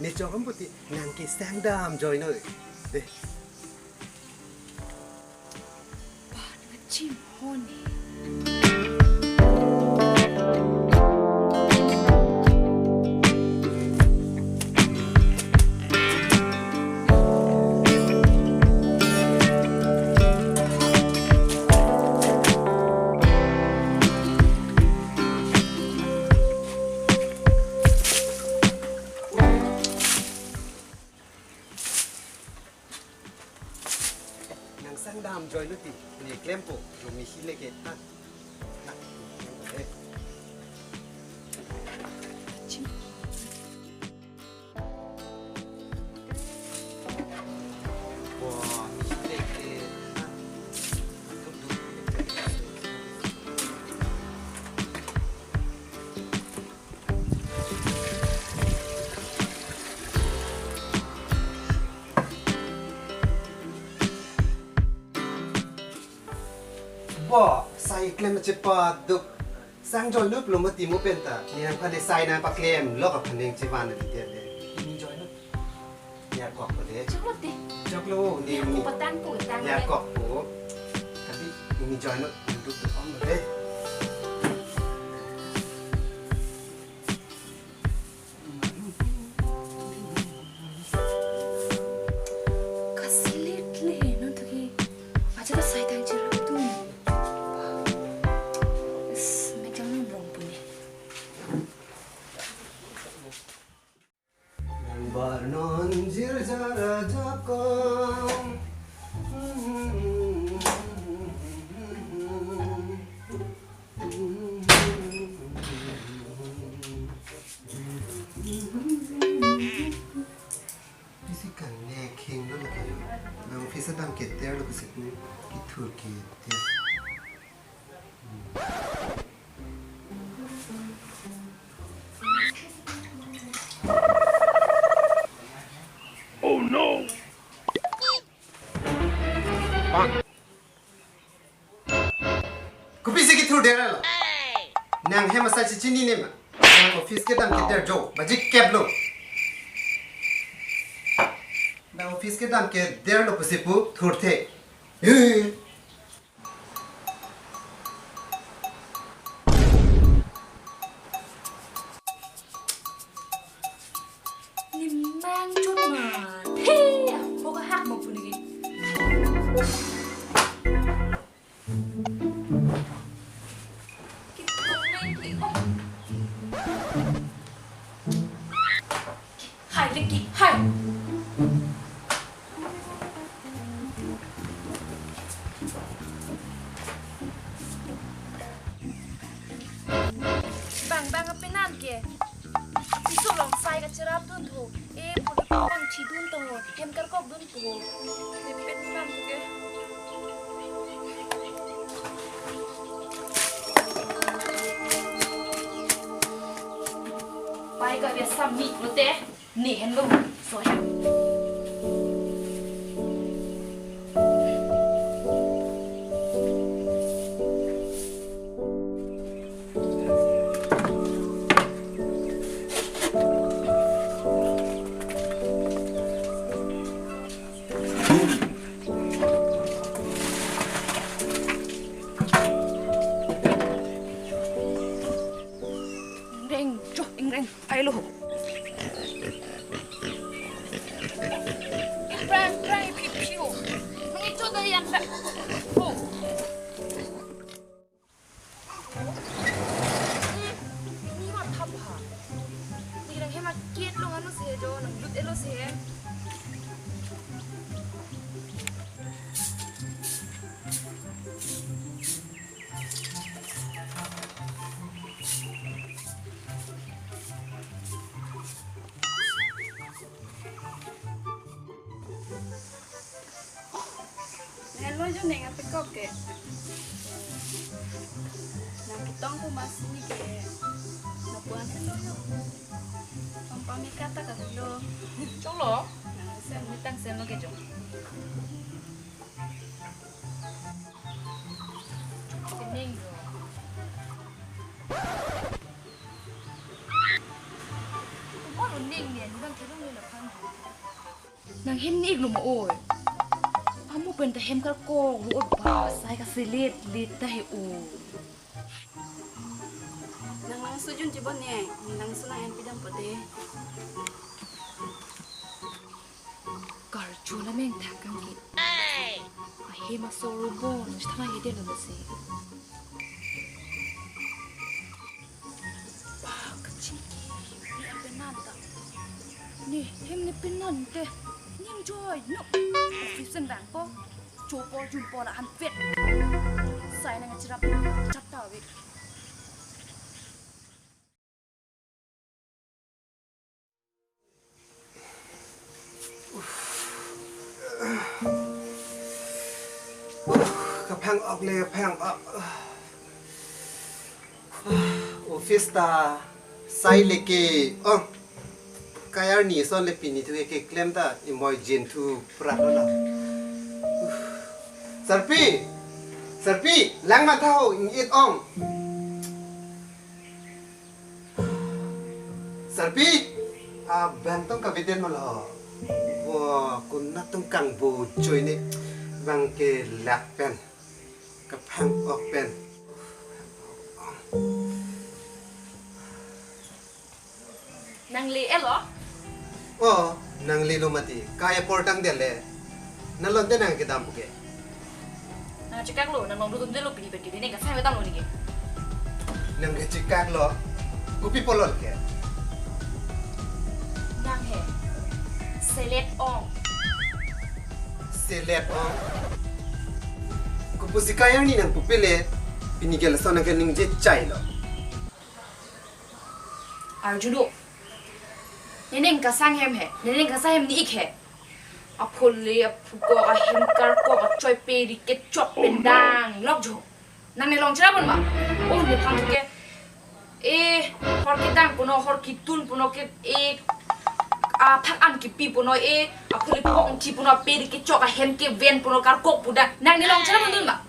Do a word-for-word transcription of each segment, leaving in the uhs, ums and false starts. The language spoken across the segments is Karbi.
Ne chok ampoti nang ke sangdam joinoi. De. Ba, nang chim hon. Nang sangdam joinoi ti, ne klempo, jo misi leke ta. Ta, eh. Wah, misi leke ta. Bo, sai klem chepaduk. Sang joinoi pulo mati mo penta. Ni aphan ne sai nangpaklemlo aphan neng chevan di dia de. Ini joinoi. Ya kok ko de. Choklo te. Choklo ni. Ya ni. Ko patang ko tang. Ya de. Kok ko. Tapi ini joinoi duk tu om de. Kasilit le non to ke. Aja ta sai tang cherap tu. Is, megang non rong puni. Nang bar non jirja raja kong. Isi kan ne khing lo lagi. Nang office dam keter lo kusi ku kithur keter. Oh no! Kopisi kithur der lo? Nang hem asai si chinine ma? Nang office kedam keter jo, baji kep lo. Nang office kedam keter lo pusi pu thurthe. Eh. Nemang chot man. He, ako kahak mo punigi. Kitong nang ki, oh. Hai, leki, hai. Bang, bang, apenan ke. Piso along sai kacherap dun tho. E, puli pang chidun tho. Hem karkok dun tho. Epet man ke. Pai ka biasa mi lote. Ni henlo. So ya. Ingreng, jo, ingreng, ai lo. Ingreng, ingreng, ipi, ipi, oh. Mangi jo dari anda. Oh. Ni mat thap ha. Ni nang hem akit lo nganu si jo, nang lut elo si. Nelo jo neng apekok ke. Nang kitong ko mas ni ke. Napuan helo. Pampa mi kata ka lo. Cholo. Nang sen mi tang sen lo ke jo. Sining jo. Nang hem ni-iklo ma oi. Amo pen ta hem karkok lo oi ba, sai kaselet let ta he oi. Nang langso jun chibon ne, nang langso nang en pidam pote. Karju la meng thak kang ke. Ahem asor bon, sthana ke dia lo masi. Ba, kachingki, ni apenan ta. Ni, hem ni penan te. Ning joy, no. Office en bang po. Chopo, jumpo la anvet. Sai nang chirap, chap ta wek. Kaphang-ok le, kaphang-ok. Office ta sai le ke. Oh. Kai arni ason le pini thu ke keklem ta imoi jin thu prat lo la. Sarpi. Sarpi, lang matha ho, ing-it ong. Sarpi, ah, bang tong kaveden ma lo. Wah, konat tong kangbo choi ne, bang ke lak pen, kaphang-ok pen. Nang le elo? Oh, nang le lo mati. Kai apor tang dia le. Nang lonte nang kedam puke. Nang chekak lo, nang long dudun de lo pini pen ke, ne kasang kedam lo ni ke. Nang ke chekak lo. Kopi pulo ke. Nang he. Selet ong. Selet ong. Kopusi kai arni nang pupe le. Pini ke lason nang ke ningje chai lo. Arjuno. Nening kasang hem he. Nening kasang hem ni-ik he. Aphul le, aphuko, ahem karkok, achoi pe ri kechok pen dang lok jo. Nang ne long chira bon ma. Oh, nephan ke. Eh, hor kedang puno, hor ketun puno ke, eh, aphak an kepi puno, eh, aphul le pok ti puno, pe ri kechok, ahem keven puno, karkok pu dang. Nang ne long chira bon dun ma.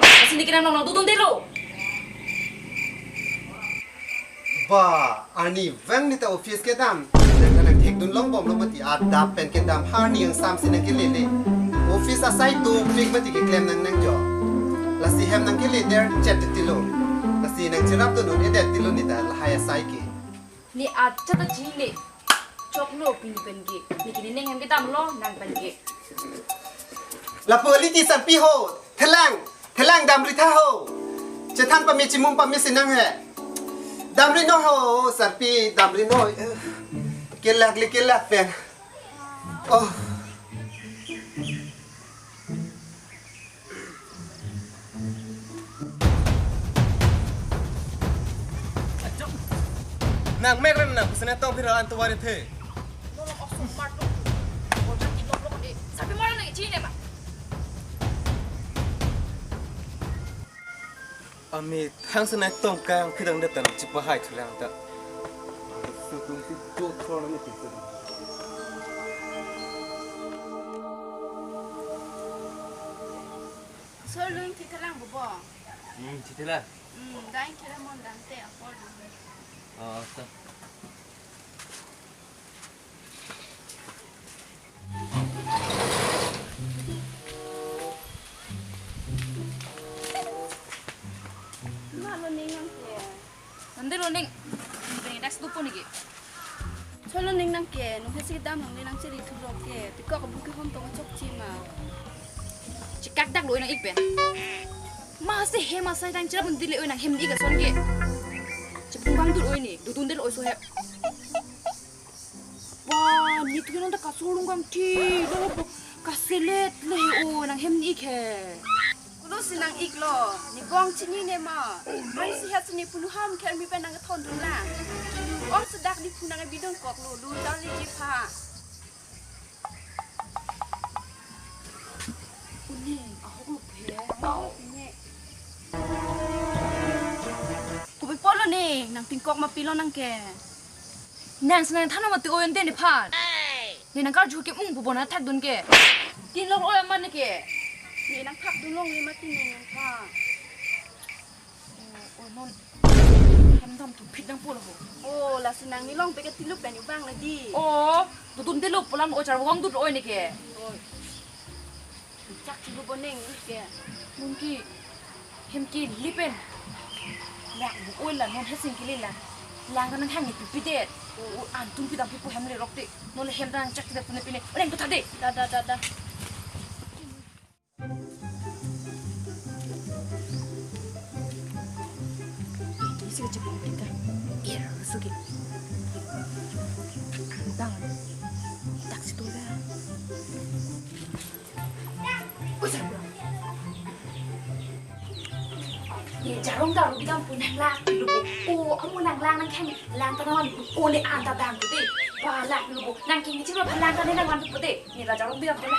Lasi ne ke nang long dudun de lo. Ba, arni vang ne ta office kedam. Nang kanang thekdun long bom lo mati, adap pen kedam, arni angsam si nang kele le. Office asai dopik mati keklem nang nang jo. Lasi hem nang kele der chet ti lo. Lasi nang chirap dun un-edet ti lo ne ta lahai asai ke. Ne achat ta chini le. Choklo pini pen ke. Ne ke nening hem kedam lo nang pen ke. Lapu aliti Sarpi ho. Thelang. Thelang damri tha ho. Chethan pame chimum pame si nang he. Damri no ho, Sarpi, damri no. Kelak le kelak pen. Oh. Nang mek ran nang, kusana tong phira an tuwari the. Nolong ok sumar lo. Ojang di nolong di. Sabi mo lang nang ichine ma. Ami thang sanai tong kang phidang datan chipahai thulang ta. Sutung si do thon ami kitu. Solung thithalang bobo. Hmm, thithalang. Hmm, dai kira mon dante apor dante. Oh, so. Malo ning nang ke. Nande lo ning. Ning das dupo niki. Cholo ning nang ke, nung hesi dam nang ning nang chiri thulo ke. Tiko ka buki hom tong chok chi ma. Chikak dak lo nang ik pen. Ma se he ma sai dang chira pun dile oi nang hem ni ik ason ke. Chipung bang dur oi ni, dudun del oi so he. Ba, ni tu nang ta kasolung kang thi, lo po kaselet le o nang hem ni ik he. Kulo si nang ik lo, ni bong chinine ma. Mai si het si ni punu ham kher mi pen nang thon dun la. Ong sedak ni phu nang bidong kok lo, lu ta li ji pha. Uni, ahok lo phe. Uni. Kopi pulo ni, nang tingkok ma pilo nang ke. Nang senang than mati oyon te nephan. Ni nang karju ke mung pu bon athak dun ke. Tin long oi aman ke. Ni nang thak dun long ni mati ni nang pha. Oh, oh, non. Ham dam tu phit nang pulo ho. Oh, la Nangli longpet ke tilup pen uvang la di. Oh, dodun tilup pu alam o, charvang dut oi neke. Oi. Chak tilup boneng ke. Mungkin hem ke lipen. Lak bu oi la non hesing ke la. Lang kan hang ni pipi det. O antum pidam pipu hem le rok te. Non le hem dang chak tidak punya pine. Oleng tu tadi. Da da da da. Ini sih kecil kita. Iya, suki. Antang. Tak situ dah. Usah pulang. Ni jarong daru bidam pu nang lak lubo. O, amu nang lang nang khem lang ta nang wan. O, le anta dang pute. Ba lak lubo. Nang kini chiro ba lang ta nang wan pute. Ni la jarong bidam pute.